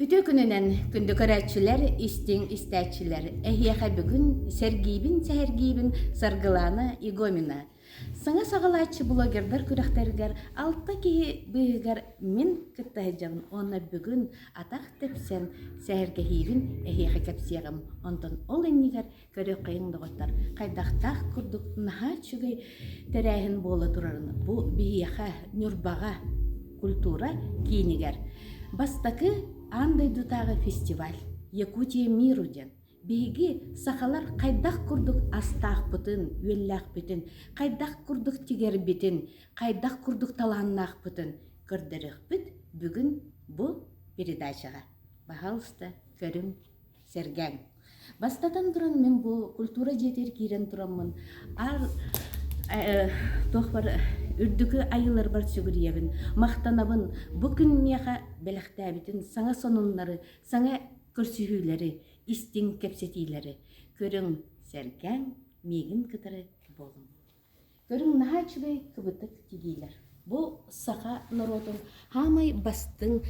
Үтүө күнүнэн, күндү көрөөччүлэр, истиҥ истээччилэр! Эһиэхэ бүгүн сэргиибин-сэһэргиибин Саргылаана Егомина. Саҥа саҕалааччы блогердар күрэхтэригэр алта киһи быыһыгар мин кытта сылдьабын уонна бүгүн атах тэпсэн сэһэргэһиибин эһиэхэ кэпсиэҕим. Онтон ол иннигэр Көрүөххэйиҥ, доҕоттор, хайдахтаах курдук наһаа үчүгэй тэрээһин буола турарын бу биһиэхэ, Ньурбаҕа, культура киинигэр бастакы аан дойдутааҕы фестиваль «Якутия миру» диэн. Биһиги сахалар хайдах курдук астаахпытын, үөллээхпитин, хайдах курдук тигэрбитин, хайдах курдук талааннаахпытын көрдөрүөхпүт бүгүн бу передачаҕа. Баһаалыста, көрүҥ, Сэргээҥ. Бастатан туран, мин бу культура дьиэтигэр киирэн тураммын, аар туох бар үрдүкү айыыларбар сүгүрүйэбин, махтанабын. Бу күн миэхэ бэлэхтээбитин саҥа сонуннары, саҥа көрсүһүүлэри, истиҥ кэпсэтиилэри көрүҥ, сэргээҥ, миигин кытары буолуҥ. Көрүҥ наһаа үчүгэй кыбытык тигиилэр. Бу саха норуотун хаамай бастыҥ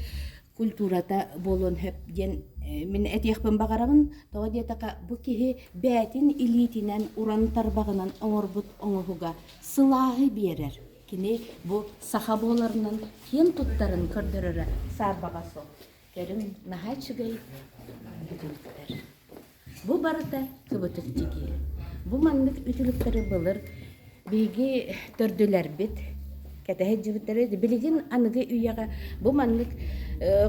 культурата буолуон сөп диэн мин этиэхпин баҕарабын. Тоҕо диэтэххэ, бу киһи бэйэтин илиитинэн уран тарбаҕынан оҥорбут оҥоһуга сылааһы биэрэр. Кини бу саха буоларынан киэн туттарын көрдөрөрө саарбаҕа суох. Көрүҥ наһаа үчүгэй үтүлүктэр. Бу барыта кыбытык тигии. Бу маннык үтүлүктэри былыр биһиги төрдүлэрбит кэтэһэ сылдьыбыттара. Билигин аныгы үйэҕэ бу маннык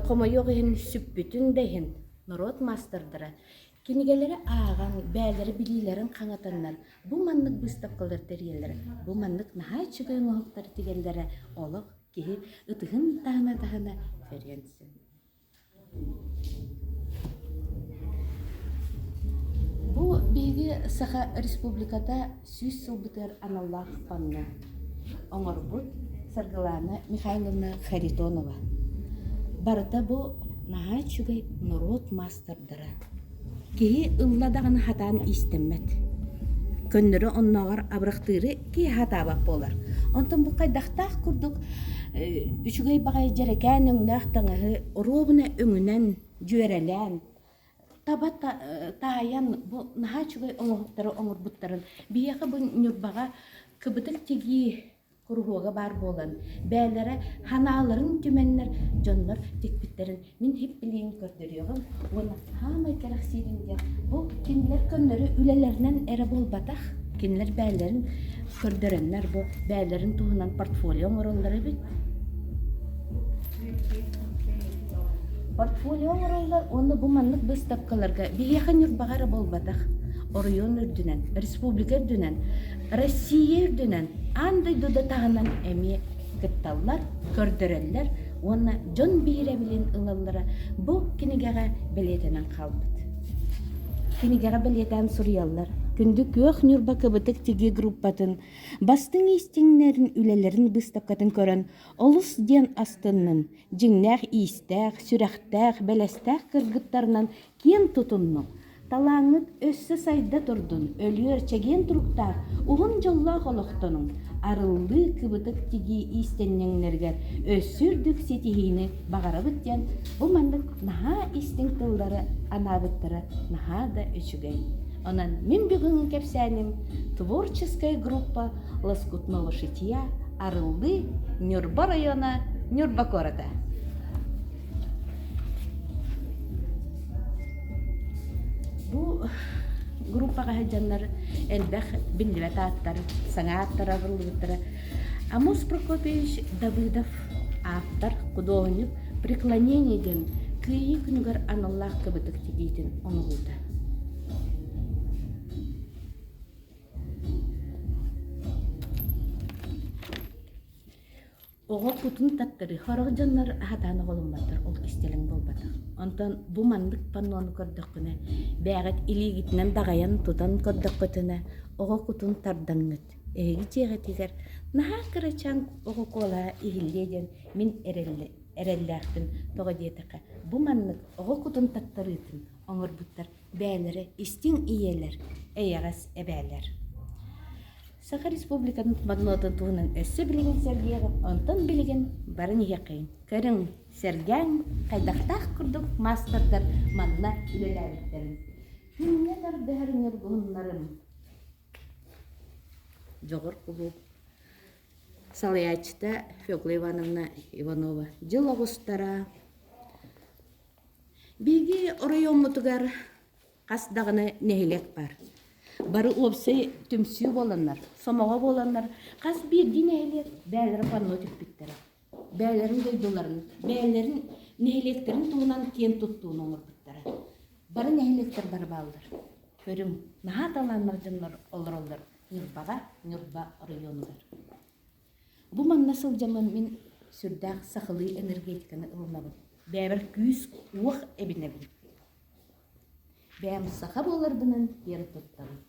хомойуох иһин сүппүтүн да иһин норуот маастардара кинигэлэри ааҕан, бэйэлэрэ билиилэрин хаҥатаннар бу маннык быыстапкалар тэрийэллэрэ, бу маннык наһаа үчүгэй оҥоһуктары тигэллэрэ олох киһи ытыһын таһына-таһына көрүөн сөп. Бу биһиги Саха Республиката 100 сылбытыгар аналлаах панно оҥорбут Саргылаана Михайловна Харитонова. Барыта бу наһаа үчүгэй норуот маастардара. Киһи ылла даҕаны хатаан иистэммэт. Көннөрү оннооҕор абырахтыыры киһи хатаабат буолар. Онтон бу хайдахтаах курдук үчүгэй баҕайы дьэрэкээн өҥнөөх таҥаһы оруобуна өҥүнэн дьүөрэлээн, таба таайан бу наһаа үчүгэй оҥоһуктары оҥорбуттарын биһиэхэ бу Ньурбаҕа кыбытык тигии куруһуога баар буолан, бэйэлэрэ ханааларын түмэннэр дьоннор тикпиттэрин мин һиппилиин көрдөрүөҕүм уонна саамай кэрэхсиирим диэн бу кинилэр көннөрү үлэлэринэн эрэ буолбатах, кинилэр бэйэлэрин көрдөрөннөр бу бэйэлэрин туһунан портфолио оҥороллор эбит. Портфолио оҥороллор уонна бу маннык быыстапкаларга биһиэхэ Ньурбаҕа эрэ буолбатах, оройуон үрдүнэн, республика үрдүнэн Россия үрдүнэн аан дойду да таһынан эмиэ кытталлар, көрдөрөллөр уонна дьон биһирэбилин ылаллара бу кинигэҕэ бэлиэтэнэн хаалбыт. Кинигэҕэ бэлиэтээн суруйаллар. Күндү күөх Ньурба кыбытык тигии группатын бастыҥ иистиҥнэрин үлэлэрин быыстапкатын көрөн олус диэн астынным. Дьиҥнээх иистээх, сүрэхтээх, бэлэстээх кыргыттарынан Киэн тутуннуҥ, талааҥҥыт өссө сайда турдун, өлүөр чэгиэн туруктаах, уһун дьоллоох олохтонуҥ, арыллыы кыбытык тигии иистэнньэҥнэригэр өссө үрдүк ситиһиини баҕарабыт диэн бу маннык наһаа истиҥ тыллары анаабыттара наһаа да үчүгэй. Онон мин бүгүҥҥү кэпсээним творческая группа Лоскутного шитья Арыллыы Ньурба района Ньурба куората. Бу группаҕа сылдьаннар элбэх биллибэт ааттар, саҥа ааттар арыллыбыттара. Амос Прокопьевич Давыдов ааптар, худуоһунньук «Преклонение» диэн Кыайыы күнүгэр аналлаах кыбытык тигиитин оҥоһуута. Оҕо кутун таттарыы. Сорох дьоннор сатаан оҕоломмоттор, ол кистэлэҥ буолбатах. Онтон бу маннык паннону көрдөххүнэ, бэйэҕит илиигитинэн даҕайан тутан көрдөххүтүнэ, оҕо кутун тардаҥҥыт. Эһиги дьиэҕитигэр наһаа кырачаан оҕо куолаһа иһиллиэ диэн мин эрэллээхпин. Тоҕо диэтэххэ, бу маннык оҕо кутун таттарыытын оҥорбуттар бэйэлэрэ истиҥ ийэлэр, эйэҕэс эбээлэр. Саха Республикатын паннотун туһунан өссө билигин сэргиэҕим, онтон билигин баран иһиэххэйиҥ. Көрүҥ! Сэргээҥ, хайдахтаах курдук маастардар манна үлэлээбиттэрин. Күҥҥэ тардыһар ньургуһуннарым. Дьоҕур кулууп салайааччыта Фекла Ивановна Иванова дьыл оҕустара. Биһиги оройуоммутугар хас даҕаны нэһилиэк баар. Бары уопсай түмсүү буоланнар, сомоҕо буоланнар хас биирдии нэһилиэк бэйэлэрэ панно түппүттэрэ. Бэйэлэрин дойдуларын, бэйэлэрин нэһилиэктэрин туһунан киэн туттууну оҥорбуттара. Бары нэһилиэктэр бары бааллар. Көрүҥ, наһаа талааннаах дьоннор олороллор Ньурбаҕа, Ньурба оройуонугар. Бу манна сылдьаммын мин сүрдээх сахалыы энергетиканы ылынабын. Бэйэбэр күүс-уох эбинэбин. Бэйэм саха буоларбынан киэн туттабын.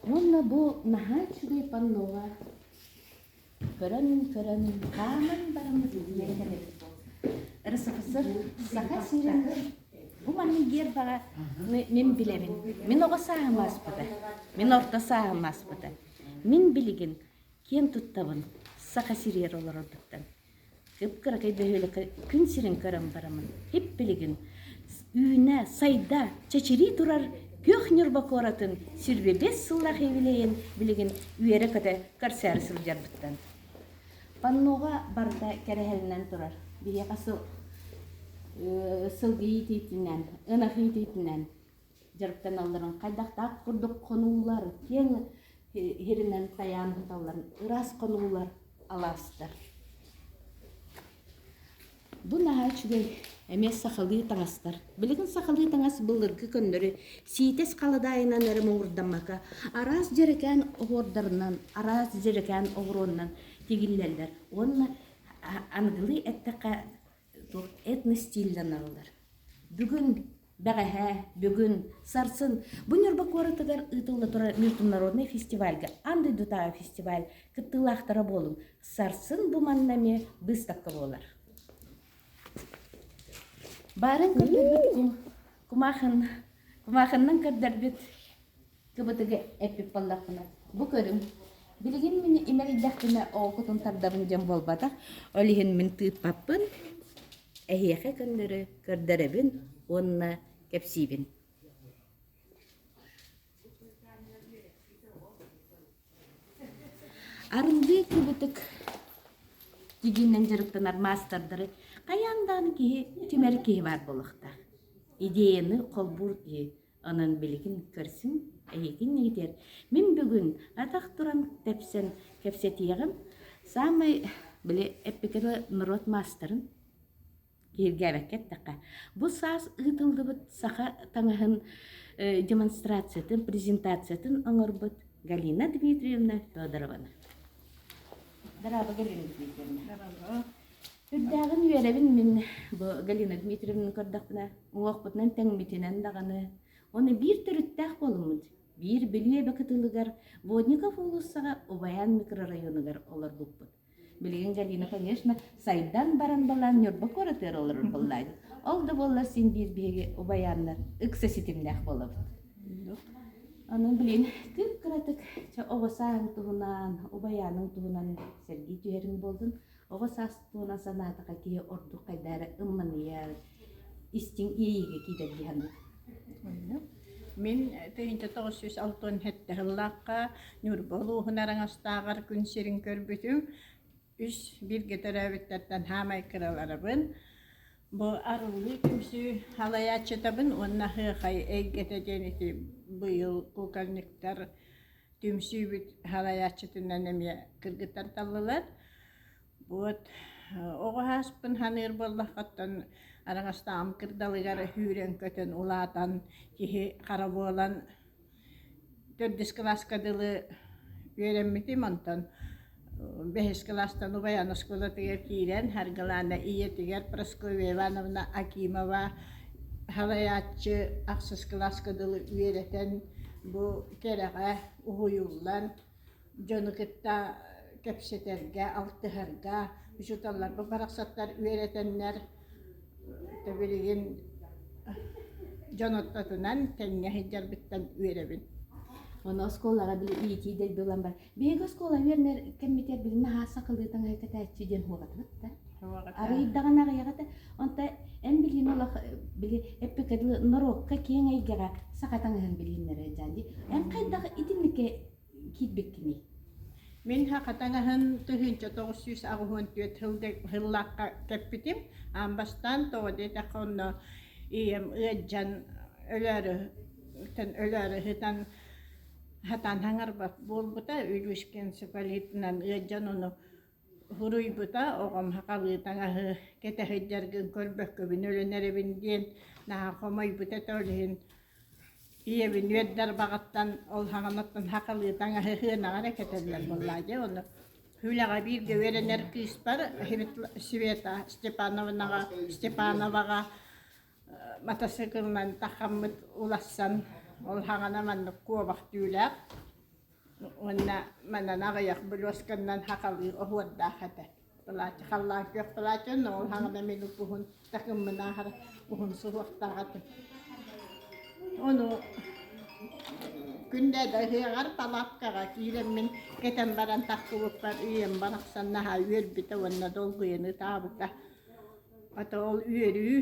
Уонна бу наһаа үчүгэй панноҕа көрөн-көрөн хааман бараммыт тиийэн кэлэбит буол. РСФСР Саха сирин бу маннык гербаҕа мин билэбин. Мин оҕо сааһым ааспыта. Мин орто сааһым ааспыта. Мин билигин киэн туттабын Саха сиригэр олорорбуттан. Кып-кыракый бөһүөлэккэ күн сирин көрөн бараммын, ип-билигин үүнэ, сайда, чэчирии турар күөх Ньурба куоратын 25 сыллаах юбилейын билигин үөрэ-көтө көрсөөрү сылдьарбыттан. Панноҕа барыта кэрэһэлинэн турар. Биһиэхэ сыл сылгы иитиитинэн, ынах иитиитинэн дьарыктаналларын хайдахтаах курдук хонуулар, киэҥ иһиринэн тайаан сыталларын ыраас хонуулар алаастар. Бу наһаа үчүгэй эмиэ сахалыы таҥастар. Билигин сахалыы таҥас былыргы көннөрү сиитэс халадаайынан эрэ муҥурдаммакка, араас дьэрэкээн оһуордарынан, араас дьэрэкээн оҕуруоннан тигиллэллэр уонна аныгылыы эттэххэ туох этностиилланаллар. Бүгүн бэҕэһээ, бүгүн, сарсын бу Ньурба куоратыгар ыытылла турар международный фестивальга аан дойдутааҕы фестиваль кыттыылаахтара буолуҥ. Сарсын бу манна эмиэ быыстапка буолар. Баарын көрдөрбүт кумаахын, кумаахыннан көрдөрбүт кыбытыгы эппит буоллахпына, бу көрүҥ. Билигин мин имэрийдэхпинэ оҕо кутун тардабын диэн буолбатах. Ол иһин мин тыыппаппын, эһиэхэ көннөрү көрдөрөбүн уонна кэпсиибин. Арыллыы кыбытык тигинэн дьарыктанар маастардары хайаан даҕаны киһи түмэр киһи баар буолуохтаах. Идеяны холбуур киһи Онон билигин көрсүҥ, эһигин иитэр. Мин бүгүн атах туран тэпсэн кэпсэтиэҕим. Саамай били эппикэбэ норуот маастарын киһиргээбэккэ эттэххэ, бу саас ыытыллыбыт саха таҥаһын демонстрациятын, презентациятын оҥорбут Галина Дмитриевна Федорованы. Дорообо, Галина Дмитриевна. Дорообо. Үрдээҕин үөрэбин мин бу Галина Дмитриевнаны көрдөхпүнэ, уҥуохпутунан тэҥмитинэн даҕаны уонна биир төрүттээх буолуммут, биир Бүлүү эбэ кытылыгар Водников уулуссаҕа Убайаан микрорайонугар олорбуппут. Билигин Галина, конечно, сайдан баран балаан Ньурба куоратыгар олорор буоллаҕа. Ол да буоллар син биир биһиги Убайааннар ыкса ситимнээх буолабыт. Онон билигин кып-кыратык чэ оҕо сааһыҥ туһунан, Убайааныҥ туһунан сэргии түһэриҥ буоллун. Оҕо саас туһунан санаатахха киһи ордук хайда эрэ ымманыйар, истиҥ иэйиигэ киирэр дии саныыр. Мин 1967 сыллаахха Ньурба улууһун Араҥастааҕар күн сирин көрбүтүм. Үс бииргэ төрөөбүттэртэн саамай кыраларабын. Бу Арыллыы түмсүү салайааччытабын уонна Аһыахай эйгэтэ диэн ити быйыл кукольниктар түмсүүбүт салайааччытынан эмиэ кыргыттар таллылар. Вот оҕо ааспын саныыр буоллаххыттан араҥастааҕым кырдалыгар сүүрэн-көтөн улаатан киһи хара буолан төрдүс кылааска дылы үөрэммитим онтон бэһис кылаастан убайан оскуолатыгар киирэн Саргылаана ийэтигэр Прасковья Ивановна Акимова салайааччы ахсыс кылааска дылы үөрэтэн бу кэрэҕэ уһуйуллан дьону кытта кэпсэтэргэ, алтыһарга учууталларбыт барахсаттар үөрэтэннэр билигин дьон ортотунан тэҥҥэ сылдьарбыттан үөрэбин. Ону оскуолаҕа били иитии дойдулан бар. Биһиги оскуола үөрэнэр кэммитигэр билин наһаа сахалыы таҥаһы кэтээччи диэн хуоҕатыбыт да. Арыйдаҕына аҕыйах этэ. Онто эн билигин олох били эппиккэ дылы норуокка киэҥ эйгэҕэ саха таҥаһын билиһиннэрэ дьаан дии. Эн хайдах итинниккэ киирбиккиний? Мин саха таҥаһын 1984 сыллаахха кэппитим. Аан бастаан тоҕо диэтэххэ онно ийэм ыалдьан өлөөрү өлөөрү сытан сатаан саҥарбат буолбута. Үгүс энцефалитынан ыалдьан ону Суруйбута, оҕом сахалыы таҥаһы кэтэ сылдьаргын көрбөккөбүн өлөн эрэбин диэн наһаа хомойбут этэ ол иһин ийэбин үөрдэр баҕаттан ол саҕанаттан сахалыы таҥаһы сыанаҕа эрэ кэтэллэр буоллаа дьэ ону үлэҕэ бииргэ үөрэнэр кыыспар Света Степановнаҕа Степановаҕа матасыыкылынан тахаммыт улассан ол саҕана маннык куобах түүлээх Уонна манан аҕыйах блёсканнан хахалыы оһуордаах этэ. Платье халлаан күөх платье, но ол хаҕына мин уһун такыммын ааһар уһун суһуохтаах этим. Ону күндээдэ ыһыаҕар палаткаҕа киирэммин кэтэн баран тахсыбыппар ийэм барахсан наһаа үөрбүтэ уонна долгуйан ытаабыта. Ата ол үөрүү,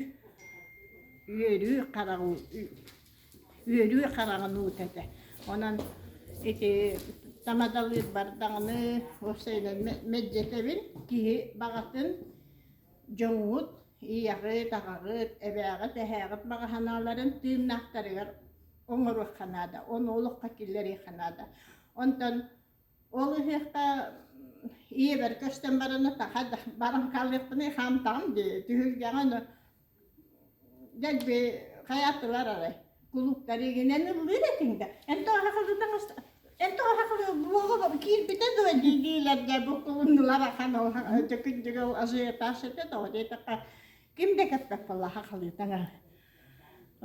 үөрүү хараҕы үөрүү хараҕын уута этэ. Онон ити тамадалыырбар даҕаны уопсайынан мэлдьэтэбин киһи баҕатын дьоҥҥут ийэҕит, аҕаҕыт, эбээҕит, эһээҕит баҕа санааларын тыыннаахтарыгар оҥоруохха наада, ону олоххо киллэриэххэ наада. Онтон ол ыһыахха ийэбэр көстөн баран атаха баран хаалыахпыный хаамтаҕым дии түһүлгэҕэ ону Дэлби хайаатылар арай кулууптар игинэн ыллыыр этиҥ да эн тоҕо сахалыы таҥас эн тоҕо сахалыы буола киирбитэ дуо дии-диилэргэ буккулуннулар ахан ол дьөкүндүгэ ол ажиотаж этэ тоҕо диэтэххэ ким да кэппэт буолла сахалыы таҥаһы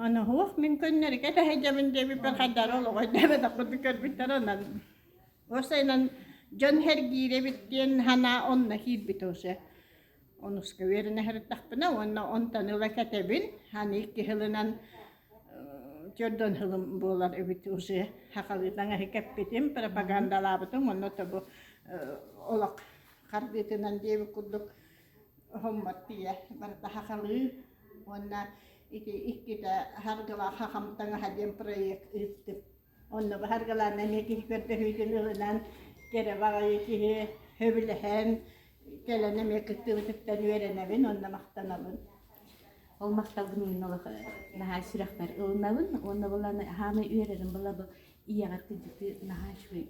Аны суох мин көннөрү кэтэһэдьэбин диэбиппэр хайдары олоҕой диэбэтэх курдук көрбүттэр онон уопсайынан дьон сэргиир эбит диэн санаа онно киирбитэ уже Онуска үөрэнэ сырыттахпына уонна онтон ыла кэтэбин. Аны икки сылынан төрдөн сылым буолар эбит уже сахалыы таҥаһы кэппитим, пропагандалаабытым уонна то бу олох хардыытынан диэбит курдук хоммот тиийэ барыта сахалыы уонна ити иккитэ Саргылаах сахам таҥаһа диэн проект ыыттым. Онно Саргылаана эмиэ киһи көрдөһүүтүн ылынан кэрэ баҕайы киһи сөбүлэһэн кэлэн эмиэ кыттыыбытыттан үөрэнэбин уонна махтанабын. Ол махталбын мин олох наһаа сүрэхпэр ылынабын уонна былааны хаамай үөрэрим была бу ийэҕэр кырдьыктыы наһаа үчүгэй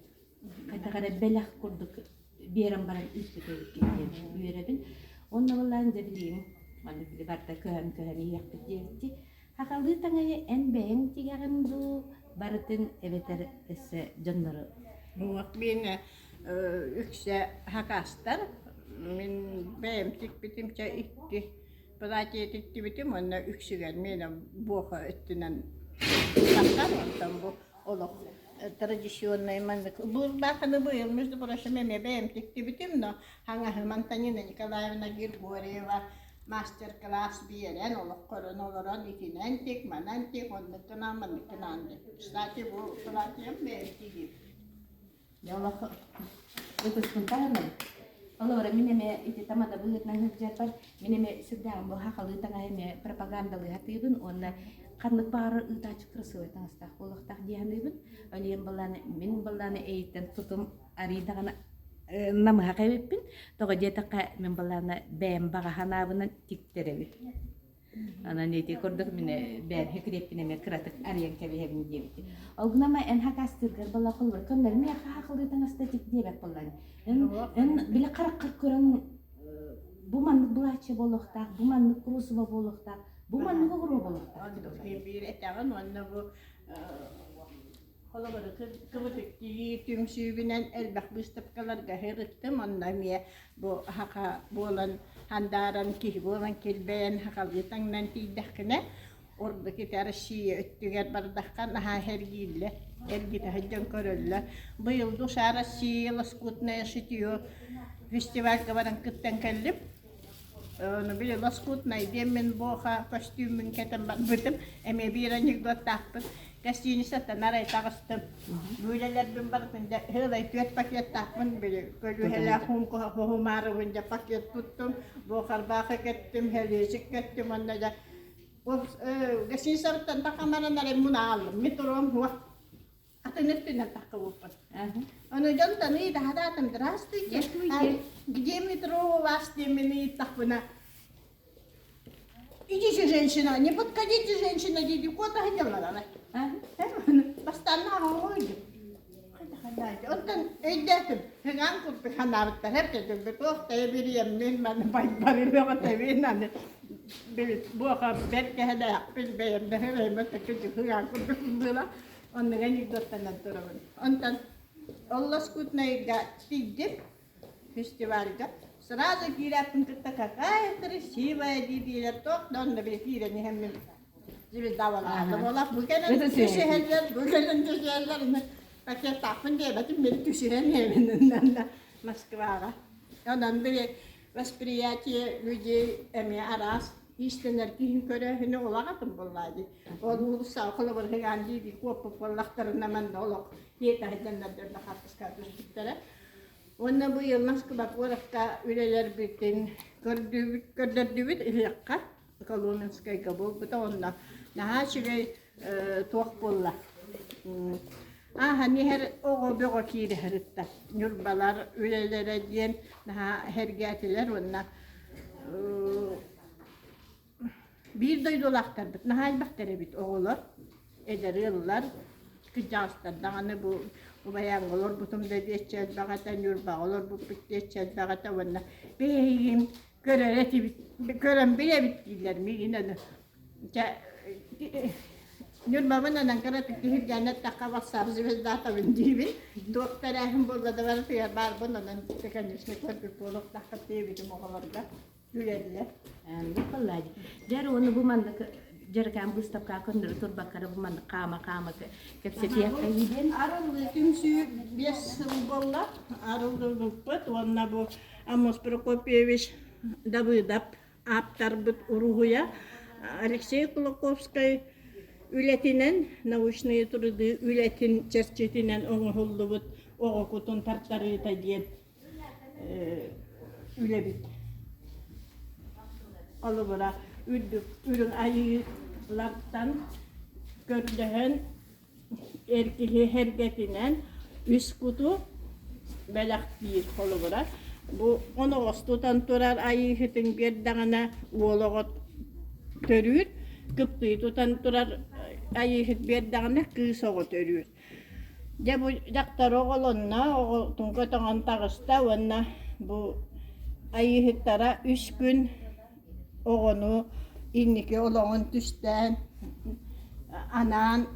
хайдах эрэ бэлэх курдук биэрэн баран ыыппыт эбиккин диэн үөрэбин. Уонна былаан дьэ билигин маннык били барыта көһөн-көһөн иһиэхпит диэбиттии Сахалыы таҥаһы эн бэйэҥ тигэҕин дуу, барытын эбэтэр өссө дьоннору? Уҥуох миэнэ үксэ хакастар. Мин бэйэм тикпитим чэ икки платье тиктибитим уонна үксүгэр миэнэ буоха өттүнэн тахсар. Онтон бу олох традиционнай маннык буурбаахыны быйыл между прочим эмиэ бэйэм тиктибитим, но хаҥаһым Антонина Николаевна Григорьева мастер-класс биэрэн, олох көрөн олорон итинэн тик, манан тик, оннук гынан, маннык гынан диэн. Кстати, бу платьем бэйэм тигим. Дьэ олох ытыспын таһынан. Олора мин эмэ ити тамада быһыытынан сылдьарбар мин эмэ сүрдээҕин бу сахалыы таҥаһы эмэ пропагандалыы сатыыбын уонна ханнык баҕарар ыытааччы кырасыабай таҥастаах буолуохтаах дии саныыбын. Ол иһин былааны мин былааны эйиттэн тутум арыый даҕаны намыһах эбиппин. Тоҕо диэтэххэ, мин былаана бэйэм баҕа санаабынан тиктэрэбин. Онон ити курдук мин бэйэм секреппин эмиэ кыратык арыйан кэбиһэбин диэбитим. Ол гынан эн хакастыыргар буолла холобур көннөрү миэхэ хахылыы таҥаста тик диэбэт буоллаҥ. Эн эн били хараххар көрөн бу маннык былааччы буолуохтаах, бу маннык куруусуба буолуохтаах, бу маннык оҕуруо буолуохтаах. Биир этэҕин уонна бу Холобур, кыбытыктыы түмсүүбүнэн элбэх быыстапкаларга сырыттым. Онно эмиэ бу саха буолан хандааран киһи буолан килбэйэн сахалыы таҥнан тиийдэххинэ, ордук ити Россия өттүгэр бардахха наһаа сэргииллэр, эргитэ сылдьан көрөллөр. Быйыл Душа России лоскутное шитье фестивальга баран кыттан кэллим. Ону били лоскутнай диэммин буоха көстүүммүн кэтэн барбытым. Эмиэ биир анекдоттаахпын. Гостиницаттан арай таҕыстым. Бүүлэлэрбин барытын дьэ сыалай түөрт пакеттаахпын били көлүөһэлээх хоһумаарыбын дьэ пакет туттум. Бу харбаахы кэттим, хэлиэчик кэттим уонна дьэ гостиницабыттан тахамаран арай муна ааллым. Метром суох. Атын өттүнэн таххыбыппын. Ону дьонтон ыйытаһадаатым, здравствуйте, где метро у вас диэммин ыйыттахпына, идите, женщина, не подходите, женщина, диди, куота сылдьаллар Бастаанна аҕа Онтон өйдөөтүм, хыҥаан курдук санаабыттар, эп туох да бириэммин маны байбарыаҕа тэбин аны буоха бэркэһэлээхпин бэйэм да бэйэм хыҥаан курдук была оннуга анекдоттанан турабын. Онтон ол Лоскутнайга тиийдим фестивальга. Сразу киирээппин кытта какая красивая дии-диилэр туох да онно били киирэн иһэммин звездавалаатым. Олох бу кэлэн түсүһэллэр, бу кэлэн түсүһэллэр. Пакеттаахпын диэбэтим, били түсүһэн иһэбин Москваҕа. Онон били восприятие людей эмиэ араас иистэнэр киһин көрөөһүнү улаҕатын буоллаа дии. Ол уулусса холобур хыгаан дии куоппут буоллахтарына манна олох тиэтэһидэннэр дьонно хаартыска түспүттэрэ. Уонна бу ыйыл Москва куоракка үлэлэрбитин көрдүүбүт, көрдөрдүбүт ыһыахха Коломенскайга буолбута онно наһаа үчүгэй туох буолла ааһан иһэр оҕо бөҕө киирэ сырытта Ньурбалар үлэлэрэ диэн наһаа сэргээтилэр уонна биир дойдулаахтарбыт наһаа элбэхтэр эбит оҕолор эдэр ыаллар кырдьаҕастар даҕаны бу Убайааҥҥа олорбутум да диэччи элбэх этэ Ньурбаҕа олорбуппут диэччи элбэх этэ уонна биһигин көрөр этибит көрөн билэбит дииллэр миигин аны дьэ Ньурбабын анан кыратык киһиргээн эттэххэ ватсап звездатабын диибин туох тэрээһин буолла да барытыгар баарбын онон конечно көрбүт буолуохтааххыт диэбитим оҕолорго күлэллэр. Николай, дьэр уону бу маннык дьарыкаан быыстапка көннөрү турбаккара бу маннык хаама-хаама кэпсэтиэххэ диэн. Арыллыы түмсүү 5 сыл буолла. Арыллыбыппыт уонна бу Аммос Прокопьевич Давыдов ааптарбыт уруһуйа Алексей Кулаковскай үлэтинэн научные труды үлэтин чэрчитинэн оҥоһуллубут оҕо кутун тартарыыта диэн үлэбит. Холобура, үрдүк үрүҥ айыылартан көрдөһөн эр киһи эргэтинэн үс куту бэлэхтиир. Холобура, бу оноҕос тутан турар айыыһытын биэрдэҕинэ уол оҕо төрүүр, кыптыы тутан турар айыыһыт биэрдэҕинэ кыыс оҕо төрүүр. Дьэ бу дьахтар оҕолонно, оҕотун көтөҕөн таҕыста уонна бу айыыһыттара үс күн оҕону инники олоҕун түстээн анаан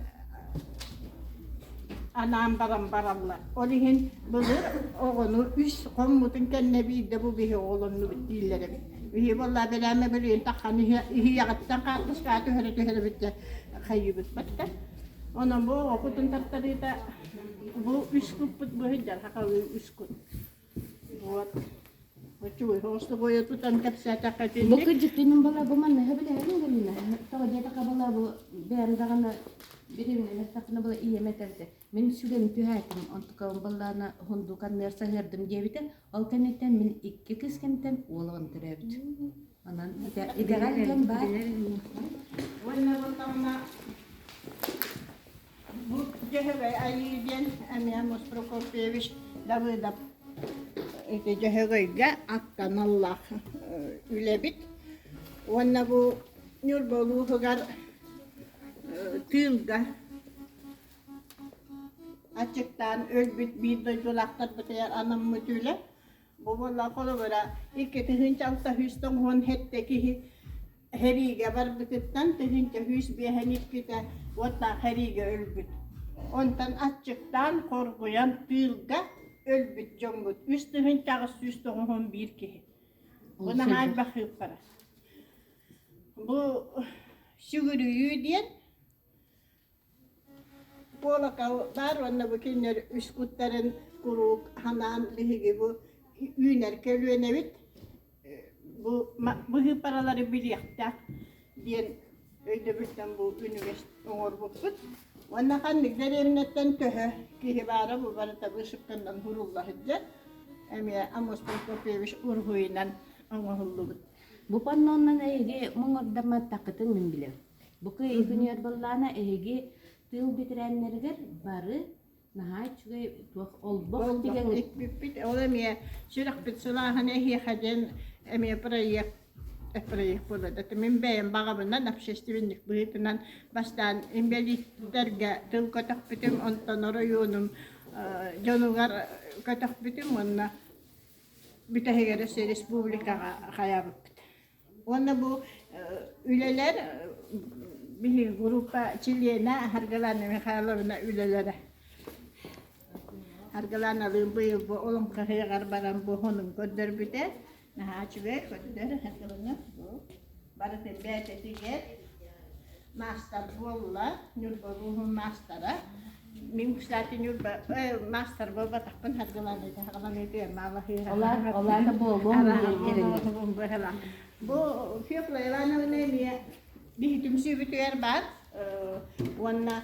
анаан баран бараллар. Ол иһин былыр оҕону үс хоммутун кэннэ биирдэ бу биһи оҕолоннубут дииллэр эбит. Биһи буоллаа бэлээмэ билигин таххан иһийэҕиттэн хаартыскаҕа түһэрэ түһэрэбит дьэ хайыыбыт баттар. Онон бу оҕо кутун тартарыыта бу үс куппут бу сылдьар сахалыы үс кут. Вот. Оччугуй соҕус тутан кэпсээтэххэ Бу итинник. кырдьыктыынын бала бу манна билэһин Галина. Тоҕо диэтэххэ бала бу бэйэм даҕаны биримнэн эттэхпинэ была ийэм этэрдэ. Мин сүгэн түһээтим, онтукабын баллаана хундуканныар саһыардым диэбитэ. Ол кэнниттэн мин икки кыс кэмтэн уол оҕону төрөөбүт. Онон итэҕэл диэн баар. Уонна буоллаҕына бу Дьөһөгөй Айыы диэн эмиэ Аммос Прокопьевич Давыдов ити Дьөһөгөйгө аттаналлаах үлэбит. Уонна бу Ньурба улууһугар тыылга аччыктаан өлбүт биир дойдулаахтарбытыгар анаммыт үлэ. Бу буолла холобура 2697 киһи сэриигэ барбытыттан 1152 уоттаах сэриигэ өлбүт. Онтон аччыктаан, хоргуйан тыылга өлбүт дьоммут 3891 киһи. Бу наһаа элбэх сыыппара. Бу сүгүрүйүү диэн Куолакал баар уонна бу кинилэр үс куттарын куруук ханаан биһиги бу үүнэр көлүөнэбит бу быһыыппаралары билиэхтээх диэн өйдөбүлтэн бу үнүгэс оҥорбуппут. Уонна ханнык дэриэбинэттэн төһө киһи баара бу барыта вышивканнан сурулла сылдьар. Эмиэ Амос Прокопьевич уруһуйунан оҥоһуллубут. Бу панноннан эһиги муҥурдамматтаххытын мин билэбин. Бу кыайыы күнүгэр быллаана эһиги тыыл бэтэрээннэригэр бары наһаа үчүгэй туох олбох тигэн икпиппит ол эмиэ сүрэхпит сылааһын эһиэхэ диэн эмиэ проект проект буолар это мин бэйэм баҕабынан общественник быһыытынан бастаан инбэлииттэргэ тыл көтөхпүтүм онтон оройуонум дьонугар көтөхпүтүм уонна бүтэһигэр өссө республикаҕа хайаабыппыт Уонна бу үлэлэр биһиги группа чилиэнэ Саргылана Михайловна үлэлэрэ. Саргыланалыын быйыл бу Олоҥхо ыһыаҕар баран бу хонун көрдөрбүтэ. Наһаа үчүгэй көрдөр Саргылана бу барытын бэйэтигэр маастар буолла Ньурба улууһун маастара. Мин, кстати, Ньурба маастар буолбатахпын Саргылана Олаата буолуом диэн Бу Фекла Ивановна эмиэ биһи түмсүүбүтүгэр баар уонна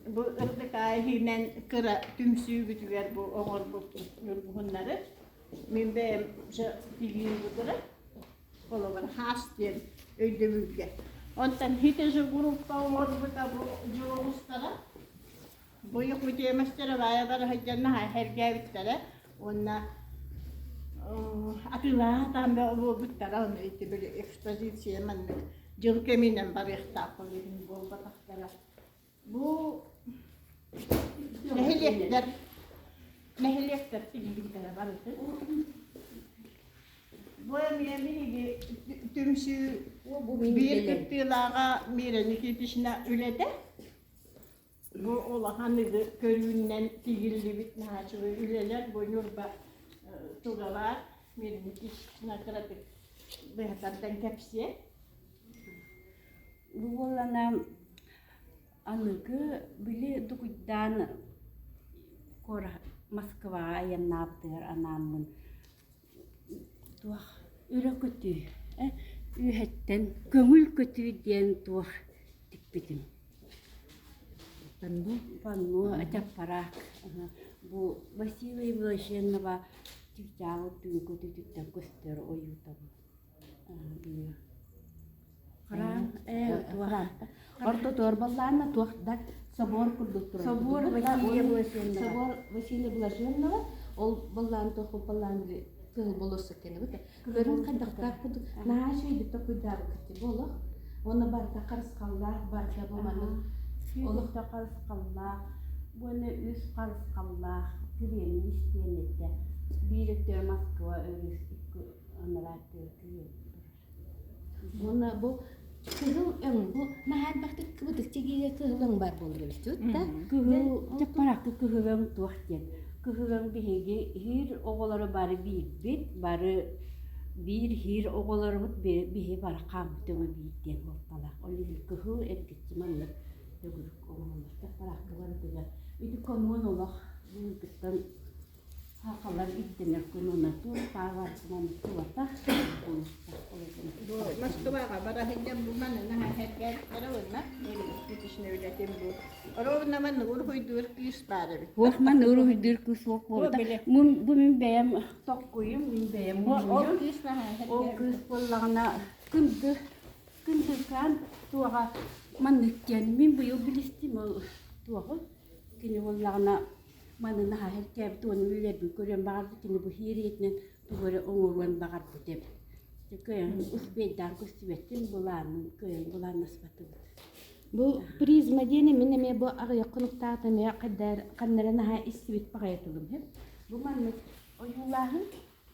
бу ырдыкаа иһинэн кыра түмсүүбүтүгэр бу оҥорбут ньургуһуннары мин бэйэм тигиим бутура холобур хаас диэн өйдөбүлгэ. Онтон хитежи группа оҥорбута бу дьулустара Бу Якутия мастеровая бара сылдьан наһаа сэргээбиттэрэ уонна атыылаһа буолбуттара ону ити били экспозиция маннык дьыл кэминэн барыахтаах ол иһин буолбатахтара. Бу нэһилиэктэр нэһилиэктэр тигиликтэрэ барыты. Бу эмиэ биһиги түмсүү биир кыттыылааҕа Мира Никитична үлэтэ. Бу улахан көрүүннэн тигиллибит наһааччылыы үлэлэр бу Ньурба тугалаах Мирникична кыратык быһа тардан кэпсиэ. Бу буоллана аныгы били дугуйдаан Москваҕа айаннаабытыгар анааммын туох өрө көтүү үөһэттэн көҥүл көтүү диэн туох тикпитим панно панно чаппараак бу Василий Блаженного чыычааҕы түүн көтүүтүттэн көстөр ойуута бу Храм Ортотуор баллаана туох да собор курдук турар. Собор Василия Блаженного. Собор Василия Блаженного. Ол баллаан туох баллаан кыһыл болуоссат кэннибит. Көрүн хайдахтаах курдук наһаа үчүгэйдик токуйдаабыккыт буолуох. Уонна барыта харысхаллаах, барыта бу маннык олох да харысхаллаах, уонна үс харысхаллаах Кремль истиэнэтэ. Биир өттө Москва өрүс, икки анараа өттүгэр турар. Уонна бу кыһыл өҥ бу наһаа элбэхтик кыбытык тигиигэ кыһыл өҥ баар буолар эбит да Кыһыл чаппаракка кыһыл өҥ туох диэн. Кыһыл өҥ биһиги иһиир оҕолоро бары биирбит, бары биир иһиир оҕолорбут биһи бары хааммыт өҥө биир диэн суолталаах. Ол иһин кыһыл эргиччи маннык төгүрүк оҥоһуллар. Чаппаракка барытыгар ити коммун олох былыргыттан Сахалар ирдэнэр күн туох баар тулата Бу Москваҕа бара сылдьан бу маны наһаа сэргээбиттэрэ уонна тысячный үлэтин бу ровно маннык уруһуйдуур кыыс баар эбит. Туох маннык уруһуйдуур кыыс суох буолбута. Бу мин бэйэм токкуйум, мин бэйэм Ол кыыс наһаа Ол кыыс буоллаҕына кынды кындыкаан туоҕа маннык диэн мин быйыл билистим ол туоҕу кини буоллаҕына Маны наһаа сэргээбит уонна үлэлэрбин көрүөн баҕарбыт кини бу хиэриэтинэн тугу эрэ оҥоруон баҕарбыт эбит. Кыайан успейдаан көстүбэттин былаанын кыайан былааннаспатыбыт. Бу призма диэни мин эмиэ бу аҕыйах хонуктаахта эмиэ ханна эрэ наһаа истибит баҕайытылым үһү. Бу маннык ойуулааһын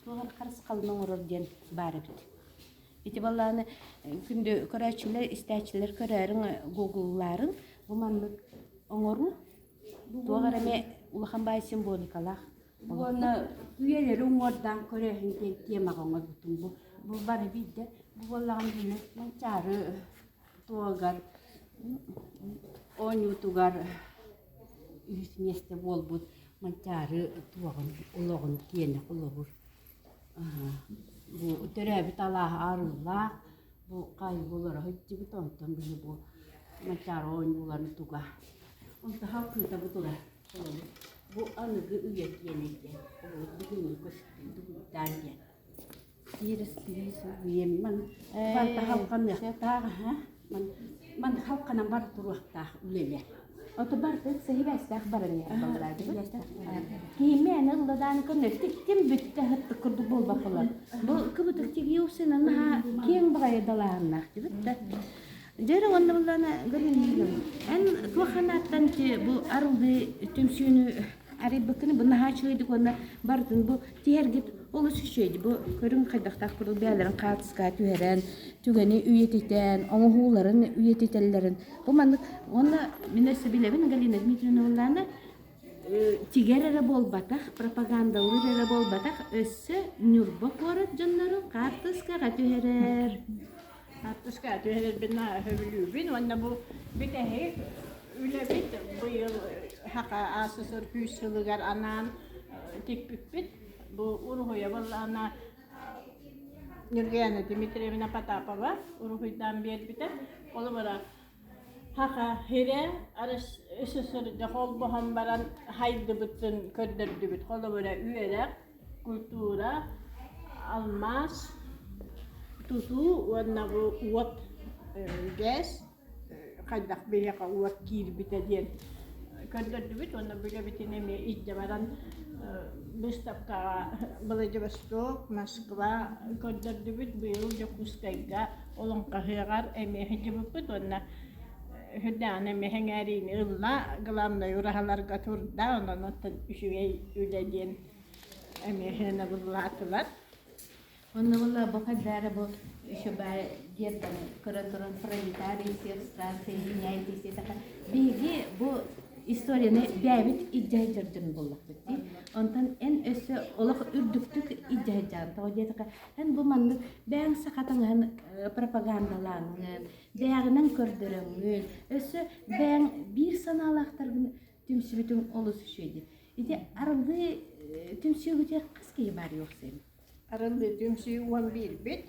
туох эрэ харысхалын оҥорор диэн баар эбит. Ити балааны күндү көрөөччүлэр, истээччилэр көрөөрүҥ, гугллаарыҥ. Бу маннык оҥоруу Туох эрэ эмиэ улахан баай символикалаах. Уонна үйэлэри уҥуордаан көрөөһүн диэн темаҕа оҥорбутум бу. Бу бары биирдэ бу буоллаҕым били Манчаары туогар оонньуутугар үһүс миэстэ буолбут Манчаары туоҕун олоҕун киэнэ холобур. Бу төрөөбүт алааһа арыылаах Бу хаайыыга олоро сылдьыбыт, онтон били бу Манчаары оонньууларын туга. Онто халкыыта бу турар. Холобур, бу аныгы үйэ киэнэ диэн, холобур, бүгүҥҥү көстүү дугуйдаан диэн. Тиэрэспириис үйэм ман барыта халҕаныахтаах аһа ман ман халҕанан бара туруохтаах үлэлэр. Ото барыта сыһыбэстээх баран иһэр баллаадыбыт. Киһимээн ылла дааны көннөр тиктим бүттэ хыттык курдук буолбаккалар. Бу кыбытык тигии усынан наһаа киэҥ баҕайы далааһыннаах дибит да. Дьэ уонна буллаана Галина эн туох санааттан ти бу арыллыы түмсүүнү арыйбыккыны бу наһаа үчүгэйдик уонна барытын бу тиһэргит олус үчүгэй бу көрүҥ хайдахтаах курдук бэйэлэрин хаартыскаҕа түһэрэн түгэни үйэтитэн оҥоһууларын үйэтитэллэрин бу маннык уонна мин өссө билэбин Галина Дмитриевна буллаана тигэр эрэ буолбатах пропагандалыыр эрэ буолбатах өссө Ньурба куорат дьоннорун хаартыскаҕа түһэрэр Хаартыскаҕа түһэрэрбин наһаа сөбүлүүбүн уонна бу бүтэһик үлэбит быйыл Саха АССР күүс сылыгар анаан тикпиппит. Бу уруһуйа буоллаҕына Нюргуяна Дмитриевна Потапова уруһуйдаан биэрбитэ. Холобура, Саха сирэ СССРга холбоһон баран хайдыбытын көрдөрдүбүт. Холобура, үөрэх, культура, алмаас, тутуу уонна бу уот ГЭС хайдах биһиэхэ уот киирбитэ диэн көрдөрдүбүт уонна үлэбитин эмиэ илдьэ баран выставкаҕа Владивосток, Москва көрдөрдүбүт. Быйыл Дьокуускайга Олоҥхо ыһыаҕар эмиэ сылдьыбыппыт уонна сүрдээҕин эмиэ сэҥээриини ылла, главнай ураһаларга турда, онон оттон үчүгэй үлэ диэн эмиэ сыанабыллаатылар. Онно буолла бу хайдара бу еще баар диэн көрөн туран пролетарий всех стран соединяйтесь диэтэххэ биһиги бу историяны бэйэбит илдьэ сылдьар дьон буоллахпыт дии. Онтон эн өссө олох үрдүктүк илдьэ сылдьаҕын. Тоҕо диэтэххэ эн бу маннык бэйэҥ саха таҥаһын пропагандалааҥҥын, бэйэҕинэн көрдөрөҥҥүн, өссө бэйэҥ биир санаалаахтаргын түмсүбүтүҥ олус үчүгэй дии. Ити арыллыы түмсүүгүтүгэр хас киһи баар уопсайын? Арыллыы түмсүү 11-бит,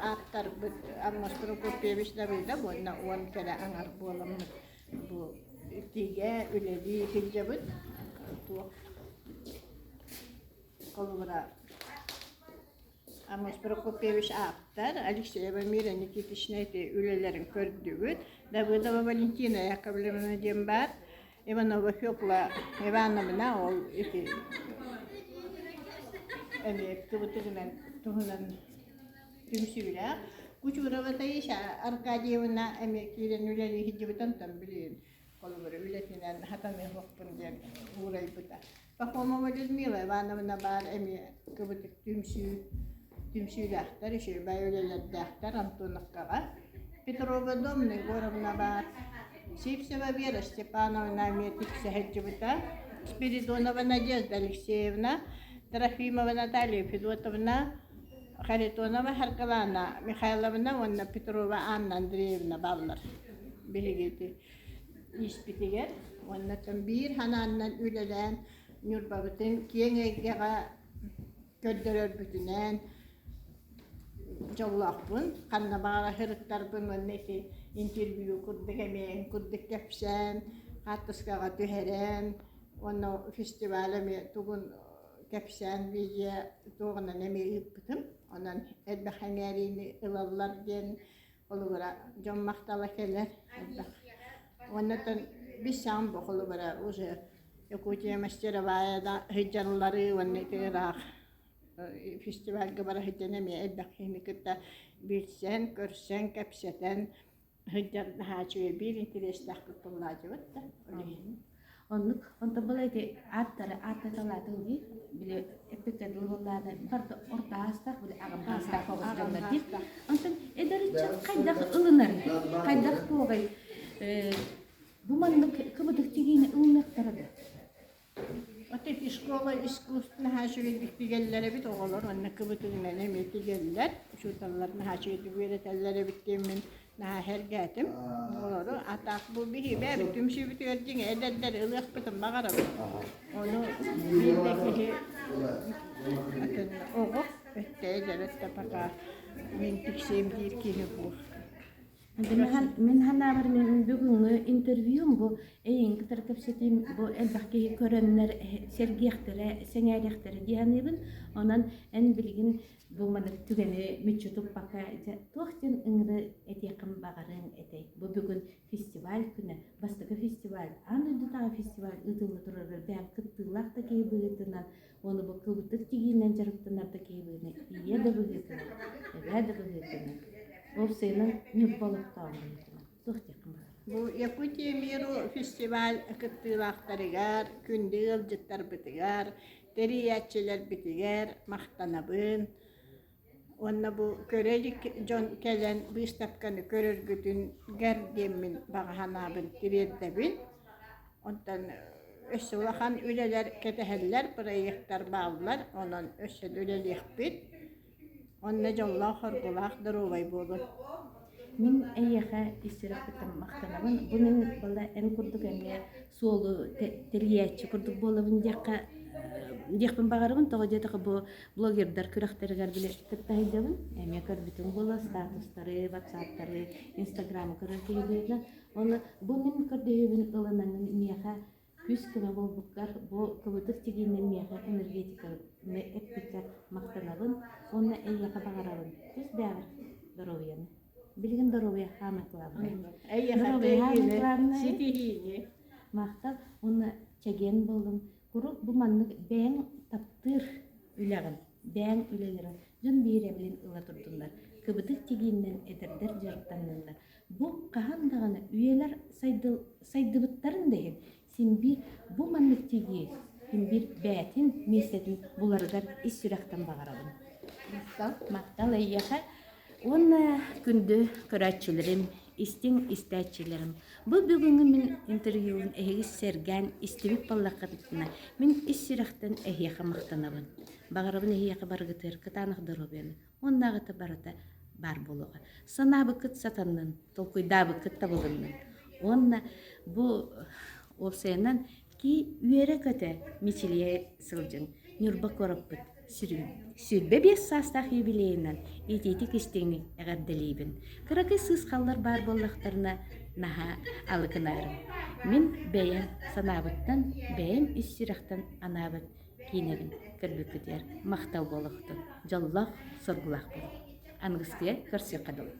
ааптарбыт Аммос Прокопьевич Давыдов уонна 10 кэрэ аҥар буоламмыт бу итиигэ үлэлии сылдьабыт. Туох холобура Аммос Прокопьевич ааптар, Алексеева Мира Никитична ити үлэлэрин көрдүбүт. Давыдова Валентина Яковлевна диэн баар. Иванова Фекла Ивановна ол ити эмиэ кыбытыгынан туһунан түмсүүлээх. Кучурова Таиса Аркадьевна эмиэ киирэн үлэлии сылдьыбыта онтон билигин холобура үлэтинэн хатаныахпын диэн уурайбыта. Пахомова Людмила Ивановна баар эмиэ кыбытык түмсүү түмсүүлээхтэр, үчүгэй үлэлэрдээхтэр Антоновкаҕа. Петрова Домна Егоровна баар, Сивцева Вера Степановна эмиэ тиксэ сылдьыбыта, Спиридонова Надежда Алексеевна, Трофимова Наталья Федотовна, Харитонова Саргылана Михайловна уонна Петрова Анна Андреевна бааллар. Биһиги ити испитигэр уонна биир санааннан үлэлээн Ньурбабытын киэҥ эйгэҕэ көрдөрөрбүтүнэн дьоллоохпун. Ханна баҕарар сырыттарбын уонна ити интервью курдук эмиэ курдук кэпсээн, хаартыскаҕа түһэрэн уонна фестиваль эмиэ тугун кэпсээн видео туоҕунан эмиэ ыыппытым. Онон элбэх сэҥээриини ылаллар диэн холобура дьон махтала кэлэр элбэх. Уонна оттон бис саҕан бу холобура уже Якутия мастеровая да сылдьаллары уонна ити ыраах фестивальга бара сылдьан эмиэ элбэх киһини кытта билсэн, көрсөн, кэпсэтэн сылдьар наһаа үчүгэй биир интэриэстээх кыттыллаачыбыт да ол иһин. Оннук. Онтон была ити ааттары ааттаталаатыҥ дии. Били эппиккэ дылы буоллаҕына барыта орто аастаах, били аҕам аастаах оҕус дьоннор дии. Онтон эдэр ыччат хайдах ылынар, хайдах туоҕай бу маннык кыбытык тигиини ылыныахтара да? Ити школа искусств наһаа үчүгэйдик тигэллэр эбит оҕолор уонна кыбытыгынан эмиэ тигэллэр. Учууталлар наһаа үчүгэйдик үөрэтэллэр эбит диэммин наһаа сэргээтим. Оҕолору атаах бу биһи бэйэбит түмсүүбүтүгэр дьиҥэ эдэрдэр ылыахпытын баҕарабыт. Ону биир да киһи атын оҕо өттө эдэр өттө пока мин тиксиэм диир киһи буо. Мин санаабар мин бүгүҥҥү интервьюм бу эйигин кытары кэпсэтиим бу элбэх киһи көрөннөр сэргиэхтэрэ, сэҥээриэхтэрэ дии саныыбын. Онон эн билигин бу маннык түгэни мүччү туппакка дьэ туох диэн ыҥыры этиэххин баҕарыаҥ этэй? Бу бүгүн фестиваль күнэ, бастакы фестиваль, аан дойдутааҕы фестиваль ыытылла турарыгар бэйэҥ кыттыылаах да киһи быһыытынан Уонна бу кыбытык тигиинэн дьарыктанар да киһи быһыытынан, ийэ да быһыытынан, эбээ да быһыытынан, уопсайынан Ньурба олохтооҕун быһыытынан туох диэххин баҕарабын? Бу Якутия миру фестиваль кыттыылаахтарыгар, күндү ыалдьыттарбытыгар, тэрийээччилэрбитигэр махтанабын. Уонна бу көрө илик дьон кэлэн быыстапканы көрөргүтүгэр диэммин баҕа санаабын тириэрдэбин. Онтон өссө улахан үлэлэр кэтэһэллэр, проектар бааллар, онон өссө да үлэлиэхпит. Онно дьоллоох-хоргулаах доруобай буолун. Мин эйиэхэ ис сүрэхпиттэн махтанабын. Бу мин была эн курдук эмиэ суолу тэрийээччи курдук буолабын диэххэ диэхпин баҕарабын. Тоҕо диэтэххэ бу блогердар күрэхтэригэр били кытта сылдьабын. Эмиэ көрбүтүм буолуо статустары, ватсаптары, инстаграмы көрөр киһи быһыытынан. Оны бу мин көрдөһүүбүн ылынаҥын миэхэ күүс-көмө буолбуккар, бу кыбытык тигиинэн миэхэ энергетиканы эппиккэр махтанабын уонна эйиэхэ баҕарабын тус бэйэҕэр доруобуйаны. Билигин доруобуйа хаамай кылаабынай. Эйиэхэ Доруобуйа хаамай кыайыыны, кылаабынай. ситиһиини. Махтал уонна чэгиэн буоллун. Куруук бу маннык бэйэҥ таптыыр үлэҕин, бэйэҥ үлэлэрин дьон биһирэбилин ыла турдуннар. Кыбытык тигиинэн эдэрдэр дьарыктанныннар. Бу хаһан даҕаны үйэлэр сайдыбыттарын да иһин син биир бу маннык тигии син биир бэйэтин миэстэтин буларыгар ис сүрэхтэн баҕарабын. Махтал. Махтал эйиэхэ уонна күндү көрөөччүлэрим, истиҥ истээччилэрим. Бу бүгүҥҥү мин интервьюбун эһиги сэргээн истибит буоллаххытына, мин ис сүрэхтэн эһиэхэ махтанабын. Баҕарабын эһиэхэ барыгытыгар кытаанах доруобуйаны уоннааҕыта барыта баар буолуоҕа. Санаабыккыт сатаннын, толкуйдаабыккыт табылыннын. Уонна бу уопсайынан ки үөрэ-көтө мичилийэ сылдьыҥ. Ньурба куораппыт 25 саастаах юбилейынан итиитик истиҥник эҕэрдэлиибин. Кыракый сыысхаллар баар буоллахтарына наһаа алыкынаарым. Мин бэйэм санаабыттан, бэйэм ис сүрэхтэн анаабыт киинэбин көрбүккүтүгэр махтал буолуохтун. Дьоллоох, соргулаах буолуҥ. Аныгыскыга көрсүөххэ дылы.